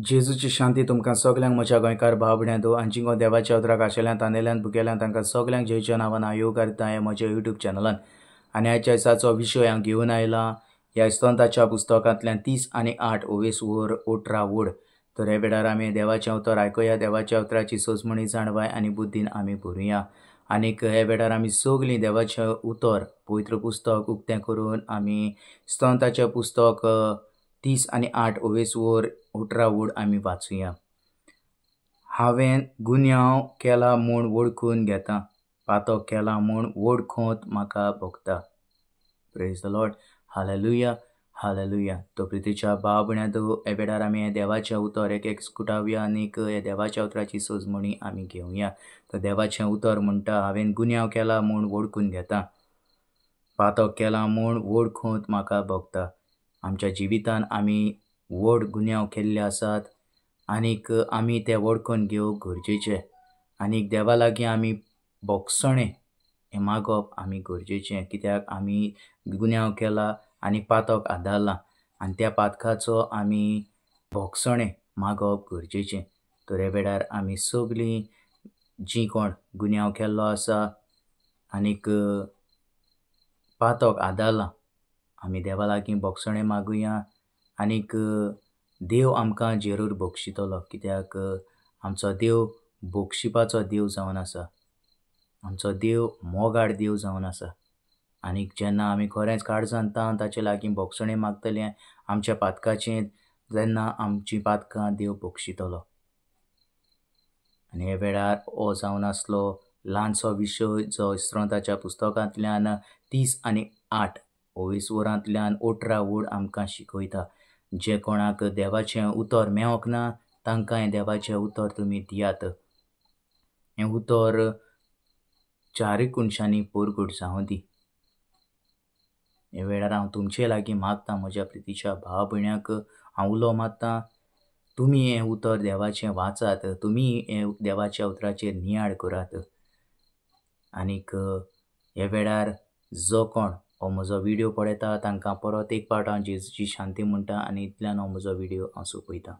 जेजूची शांती तुमकां सगल्यांक म्हज्या गोंयकार भाव भयणांनो आनी जिंगो देवाच्या उतराक आशिल्ल्यान तांदेल्यान भुकेल्यान तांकां सगल्यांक जेजूच्या नांवान हांव येवकारता हें म्हज्या युट्यूब चॅनलान. आनी आयच्या दिसाचो विशय हांव घेवन आयला ह्या स्तोत्राच्या पुस्तकांतल्यान 30 आणि 8 ओवेस वर 18 वड. तर हे वेळार आमी देवाचें उतर आयकुया, देवाच्या उतराची सोजमणी जाणवाय आनी बुद्दीन आमी भरुया. आनीक हे वेळार आमी सगलीं देवाचें उतर पवित्र पुस्तक उक्तें करून आमी स्तोत्राचें पुस्तक 30 आणि 8 ओवेस वर 18 वड आमी वाचुया. हांवें गुन्यांव केला म्हूण वळखून घेता, पातक केला म्हूण वळखूंत म्हाका भोगता. Praise the Lord, hallelujah, hallelujah. तो प्रितीच्या भाव भयणांनो, हे वेळार आमी हे देवाचें उतर एक एक स्कुटावया आनीक हे देवाच्या उतराची सोजमणी आमी घेवया. तर देवाचें उतर म्हणटा, हांवें गुन्यांव केला म्हूण वळखून घेता, पातक केला म्हूण वळखूंत म्हाका भोगता. आमच्या जिवितान आमी व्हड गुन्यांव केल्ले आसात आनीक आमी ते वळखून घेवंक गरजेचे, आनीक देवा लागीं आमी भोगसणें हें मागप आमी गरजेचें, कित्याक आमी गुन्यांव केला आनी पातक आदारला आनी त्या पातकाचो आमी भोगसणें मागप गरजेचें. तर हे वेळार आमी सगलीं जीं कोण गुन्यांव केल्लो आसा आनीक पातक आदारला, आमी देवा लागीं भोगसणें मागुया आनीक देव आमकां जेरूर बक्षितलो, कित्याक आमचो देव बक्षिपाचो देव जावन आसा, आमचो देव मोगाळ देव जावन आसा. आनीक जेन्ना आमी खरेंच काळजान ताचे लागीं भोगसणें मागतले आमच्या पातकाचें, तेन्ना आमची पातकां देव बक्षितलो. आनी हे वेळार हो जावन आसलो ल्हानसो विशय जो स्तोत्राच्या पुस्तकांतल्यान 30 आणि 8 ओवीस वरांतल्यान 18 वड आमकां शिकयता. जे कोणाक देवाचें उतर मेवोंक ना तांकां हें देवाचें उतर तुमी दियात. हें उतर चारूय कोनशांनी परगट जावं दी. हे वेळार हांव तुमचे लागीं मागता, म्हज्या प्रितीच्या भाव भयणांक हांव उलो मारता, तुमी हें उतर देवाचें वाचात, तुमी हे देवाच्या उतराचेर नियाळ करात. आनीक हे वेळार जो कोण हो म्हजो व्हिडियो पळयता तांकां परत एक पावट हांव जेजूची शांती म्हणटा आनी इतल्यान हो म्हजो व्हिडियो हांव सोंपयता.